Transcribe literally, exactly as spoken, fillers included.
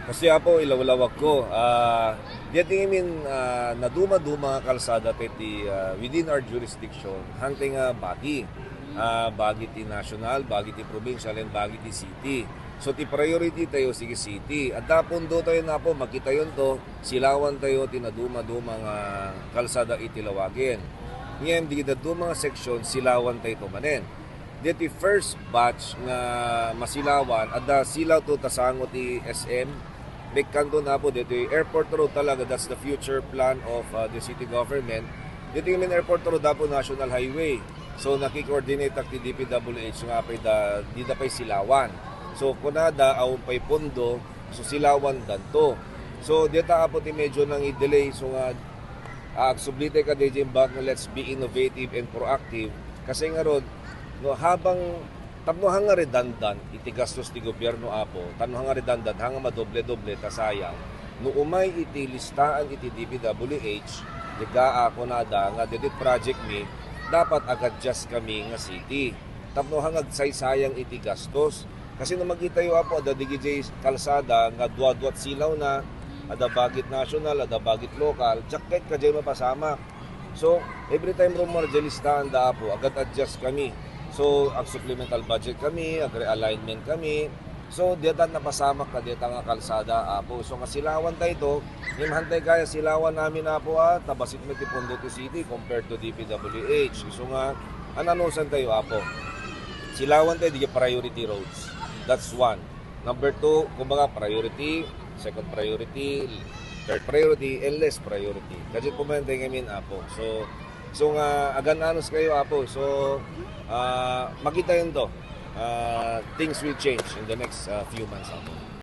Kasi, Apo, ilawlawag ko, ah, daytoy ngamin, ah, naduma-duma nga kalsada ti, ah, within our jurisdiction, hantay nga bagi. Ah, bagi ti national, bagi ti provincial, and bagi ti city. So, ti priority tayo, sige, city. Adda pundo tayo na, Apo, makitayon to, silawan tayo ti naduma-duma nga kalsada iti lawagen. Ngem, dagiti dadduma nga section, silawan tayo to manen. Daytoy first batch nga masilawan, adda silaw to ta sango ti S M. Mekkanto na, Apo, daytoy airport road talaga, that's the future plan of, uh, the city government. Daytoy ngamin airport road, Apo, national highway. So, nakikoordinate ak ti D P W H nga apay da, dida pay silawan. So, kunada, awan pay pondo, so silawan danto. So, dita, Apo, ti medyo nang-delay, so nga, ah, agsubli tayo kadi, Jim, bak nga let's be innovative and proactive. Kasi ngarud, no, habang tapno hanga redundant iti gastos ti gobierno, Apo, tapno hanga redundant, hanga madoble-doble, ta sayang. No umay iti listaan iti D P W H, diga ako nada nga ditoy project mi, dapat ag-adjust kami nga city. Tapno hanga agsaysayang iti gastos. Kasi no makitayo, Apo, adda digidiay kalsada nga dua-duat silaw na, adda bagit national, adda bagit lokal, diak ket kadiay mapasamak. So, every time rummuar diay listaan da, Apo, agad-adjust kami. So, ag-supplemental budget kami, ag-realignment kami. So, dita napasamak ta dita nga kalsada, Apo. So, nga silawan tayo to, ngem hantay kaya silawan namin, Apo, ah, ta bassit met ti pondo ti city compared to D P W H. So nga, ananusan tayo, Apo. Silawan tayo di priority roads. That's one. Number two, kumbaga, priority, second priority, third priority, and less priority. Kadi po man tayo ngamin, Apo. So, so nga, agan-anos kayo, Apo. So, ah, makita yun to. Ah, things will change in the next, ah, few months, Apo.